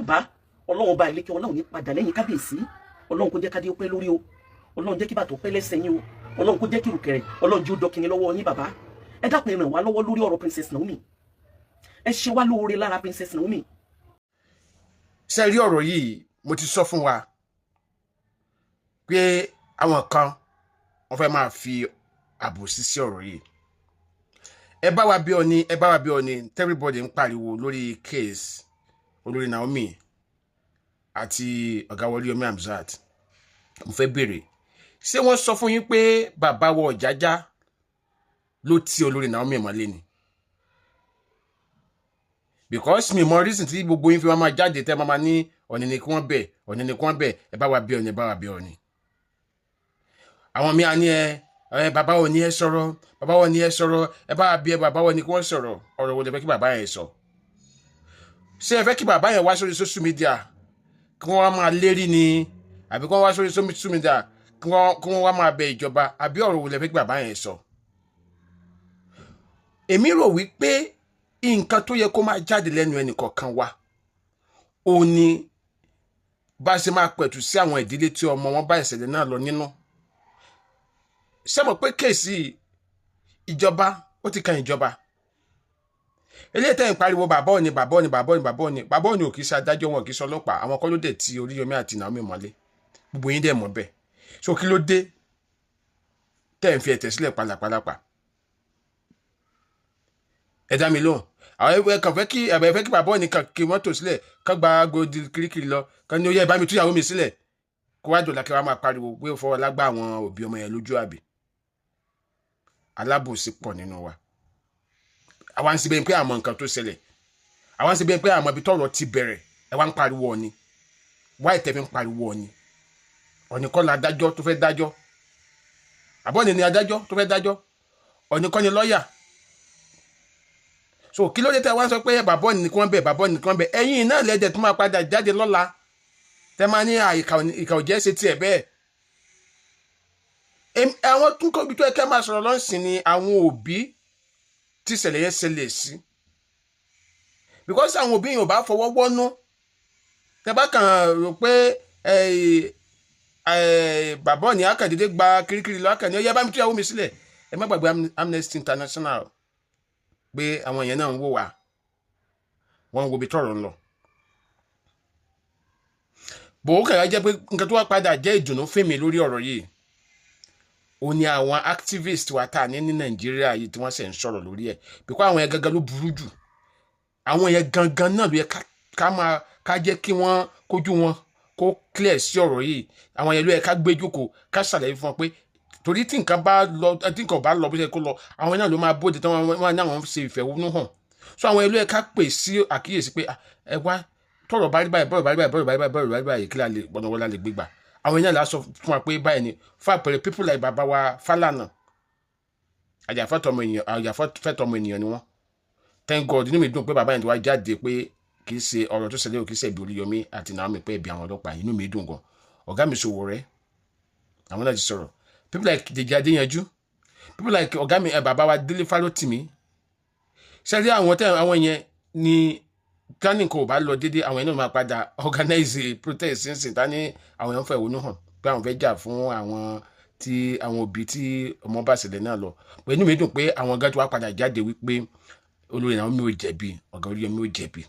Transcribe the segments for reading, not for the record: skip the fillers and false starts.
Yorùbá. Ọlọ́run ọba ìlékè, Ọlọ́run ní padà lẹ́yìn kábíyèsí. Ọlọ́run kó jẹ́ kádé ó pẹ́ lórí o. Ọlọ́run jẹ́ kí bàtà ó pẹ́ lẹ́sẹ̀ yín o. Ọlọ́run kó jẹ́ kí ìrùkẹ̀rẹ̀, Ọlọ́run jẹ́ ó dọ́kínní lọ́wọ́ yín. Bàbá, ẹ dákun, ẹ ràn wá lọ́wọ́ lórí ọ̀rọ̀ Princess Naomi. Ẹ ṣe wá lóore lára Princess Naomi. Ṣe rí ọ̀rọ̀ yìí, mo ti sọ fún wa pé àwọn kan, wọ́n fẹ́ máa fi àbòsí sí ọ̀rọ̀ yìí. Ẹ bá wa bí ọ ní, ẹ bá wa bí ọ ní. Everybody ń pariwo lórí case olórí Naomi àti ọ̀gá Oríyọmí Hamzat. Mo fẹ́ béèrè, ṣé wọ́n sọ fún yín pé bàbá wọ Ọ̀jájá ló ti olórí Naomi mọ́lé ni? Because mi mọ reason tí gbogbo yín fi máa jáde tẹ́ máa ní Ọ̀ọ̀ni ni kí wọ́n bẹ̀, Ọ̀ọ̀ni ni kí wọ́n bẹ̀, ẹ bá wa bí Ọ̀ọ̀ni, ẹ bá wa bí Ọ̀ọ̀ni. Àwọn míì á ní ẹ bàbá wo ni ẹ sọ̀rọ̀, bàbá wo ni ẹ sọ̀rọ̀, ẹ bá wa bí ẹ, bàbá wo ni kí wọ́n sọ̀rọ̀. Ọ̀rọ̀ wo lẹ fẹ́ kí bàbá yẹn sọ? Ṣé ẹ fẹ́ kí bàbá yẹn wá sórí social media kí wọ́n wá máa lérí ni, àbí kí wọ́n wá sórí social media kí wọ́n wá máa bẹ ìjọba, àbí ọ̀rọ̀ wo lẹ fẹ́ kí bàbá yẹn sọ? Èmi rò wípé nǹkan tó yẹ kó máa jáde lẹ́nu ẹnì kọ̀ọ̀kan wa ó ní bá a ṣe máa pẹ̀tù sí àwọn ìdílé tí ọmọ wọn bá ìṣẹ̀lẹ̀ náà lọ nínú. Ṣé mọ̀ pé case ìjọba, ó ti kan ìjọba? Eléyìí tẹ́ ń pariwo bàbá òní, bàbá òní, bàbá òní, bàbá òní, bàbá òní ò kì í ṣe adájọ́, wọn kì í ṣe ọlọ́pàá. Àwọn kọ́ ló dẹ̀ ti Oríyọmí àti Naomi mọ́lé. Gbogbo yín dẹ̀ mọ̀ bẹ́ẹ̀. So kí ló dé tẹ́ ń fi ẹ̀tẹ̀ sílẹ̀ pálapàlapà? Ẹ dá mi lóhùn. Àwọn ẹ kàn fẹ́ kí ẹ fẹ́ kí bàbá òní kan kí mọ́tò sílẹ̀, kán gba agodi kirikiri lọ, kán ní ó yẹ ẹ bá mi túyàwó mi sílẹ̀, kó wá dọ̀là, kí wọ́n máa pariwo pé ó fọwọ́ lágbá àwọn òbí ọmọ yẹn lójú. Àbí alábòsí pọ̀ nínú wa? Àwa ń ṣe bẹ́ẹ̀ pé àmọ́ nǹkan tó ṣẹlẹ̀, àwa ń ṣe bẹ́ẹ̀ pé àmọ́ ibi tọ́rọ̀ ti bẹ̀rẹ̀. Ẹ wá ń pariwo Ọ̀ni. Wá ìtẹ́ fi ń pariwo Ọ̀ni. Ọ̀ni kọ́ la adájọ́ tó fẹ́ dájọ́, àbọ̀ni ni adájọ́ tó fẹ́ dájọ́? Ọ̀ni kọ́ ni lọ́ọ̀yà? So kí ló dé tẹ́ wá sọ pé bàbá Ọ̀ni ni kí wọ́n bẹ̀, bàbá Ọ̀ni ni kí wọ́n bẹ̀? Ẹ̀yin náà lẹ́dẹ̀ tó máa padà jáde lọ́la tẹ́ máa ní ìkà ò jẹ́ ṣe tiẹ̀ bẹ́ẹ̀. Àwọn tún kọ́ ibi tó yẹ kẹ́ máa sọ̀rọ̀ lọ́sìn ni àwọn òbí tí ìṣẹ̀lẹ̀ yẹn ṣẹlẹ̀ sí, because àwọn òbí yẹn ò bá fọwọ́ wọ́nú. Tẹ́ bá kàn rò pé bàbá Ọ̀ni akàndédé gba kirikiri lọ, akànnì ọyẹ bá mi túyàwó mi sílẹ̀. Ẹ má gbàgbé Amnesty International, pé àwọn yẹn náà ń wò wá, wọ́n ń wo ibi tọ́rọ̀ ń lọ. Bò ó kàrà jẹ́ pé nǹkan tó wá padà jẹ́ ìdùnnú fèmí lórí ọ̀rọ̀ yìí, ó ní àwọn activist wa tá a ní ní Nàìjíríà yìí tí wọ́n sì ń sọ̀rọ̀ lórí ẹ̀, because àwọn yẹn gangan ló burú jù. Àwọn yẹn gangan náà ló yẹ ká máa ká jẹ́ kí wọ́n kójú wọn kó clear sí ọ̀rọ̀ yìí. Àwọn yẹn ló yẹ ká gbé jókòó, ká ṣàlàyé fún wọn pé torí tí nǹkan bá lọ, tí nǹkan bá lọ bó ṣe kó lọ, àwọn náà ló máa bóde tí wọ́n ní àwọn ṣe ìfẹ̀hónú hàn. So àwọn yẹn ló yẹ ká pè sí àkíyèsí pé ẹ wá, tọ́rọ̀ bá rí báyìí, bọ́rọ̀ bá rí báyìí, bọ́rọ̀ bá rí báyìí, bọ́rọ̀ bá rí báyìí, kí la lè gbọ́dọ̀ wọ́n la lè gbégbà. Àwọn yẹn là sọ fún wa pé báyìí ni. Fún àpẹẹrẹ, people like bàbá wa Fálànà, àjàfẹ́tọ̀ ọmọ ènìyàn ni wọ́n. Thank God, inú mi dùn pé bàbá yẹn ti wá jáde pé kì í ṣe ọ̀rọ̀ tó ṣẹlẹ̀, kì í ṣe ẹ̀bi Oríyọmí àti Naomi, pé ẹ̀bi àwọn ọlọ́pàá. Inú mi dùn gan. Ọ̀gá mi Sowore, àwọn náà ti sọ̀rọ̀. People like Dèjì Adéyanjú, people like ọ̀gá mi, bàbá wa Délé Fárótìmí. Ṣẹ́rí àwọn tẹ́ àwọn yẹn ni tani nǹkan ò bá lọ déédéé, àwọn yẹn náà máa padà organize protest sínsìn tani àwọn yẹn ń fẹ̀hónú hàn pé àwọn fẹ́ jà fún àwọn tí àwọn òbí tí ọmọ bá ṣẹlẹ̀ náà lọ. Pé inú mi dùn pé àwọn gán tó wá padà jáde wípé olórí Naomi ò jẹ̀bi, ọ̀gá Oríyọmí ò jẹ̀bi.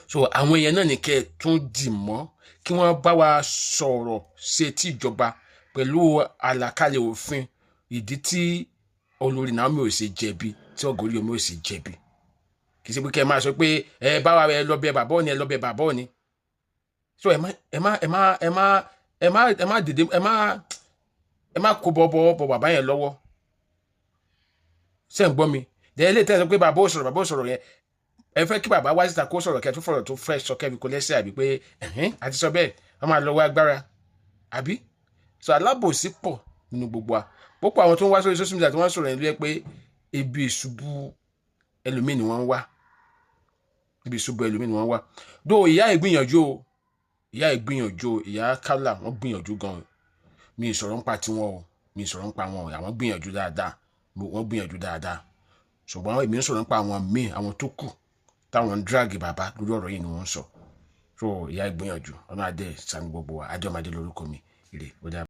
So àwọn èèyàn náà ní kẹ́ ẹ tún dì mọ́, kí wọ́n bá wa sọ̀rọ̀ ṣe tí ìjọba pẹ̀lú àlàkalẹ̀ òfin, ìdí tí olórí Naomi ò ṣe jẹ̀bi, tí ọ̀gá Oríyọmí ò ṣe jẹ̀bi. Kì í ṣe pé kẹ́ ẹ máa sọ pé ẹ bá wa, ẹ lọ bẹ bàbá òní, ẹ lọ bẹ bàbá òní. So ẹ má ẹ má ẹ má ẹ má ẹ má ẹ má dìde, ẹ má kó bọ bọ bọ bàbá yẹn lọ́wọ́. Ṣé ń gbọ́ mi? Dẹ̀ ilé tẹ́sán pé bàbá ò sọ̀rọ̀, bàbá ò sọ̀rọ̀ yẹn, ẹ fẹ́ kí bàbá wá síta kó sọ̀rọ̀, kẹ́ tó fọ̀rọ̀ tó fẹ́ sọ, kẹ́ fi kó lẹ́sẹ̀, àbí pé ẹ̀hẹ́n àti sọ bẹ́ẹ̀, wọ́n máa lọ́wọ́ agbára, àbí? So alábòsí pọ̀ nínú gbogbo wa. Púpọ̀ àwọn tó ń wá sórí social media tí wọ́n sọ̀rọ̀ yẹn ló yẹ pé ibi ìṣubú ẹlòmíì ni wọ́n ń wá, ibi ìṣubú ẹlòmíì ni wọ́n ń wá. Dó ìyá ẹ̀ gbìyànjú o, ìyá ẹ̀ gbìyànjú o, ìyá Kálà, wọ́n gbìyànjú gan. Mi ì sọ̀rọ̀ nípa tiwọn o, mi ì sọ̀rọ̀ nípa wọn o. Àwọn gbìyànjú dáadáa, wọ́n gbìyànjú dáadáa, ṣùgbọ́n èmi ń sọ̀rọ̀ nípa àwọn míì, àwọn tó kù táwọn ń drag bàbá lórí ọ̀rọ̀ yìí ni wọ́n ń sọ. So ìyá ìgbìyànjú, ọ̀nà adé sanu gbogbo wa. Adé ọmọdé lórúkọ mi. Ire ó dà.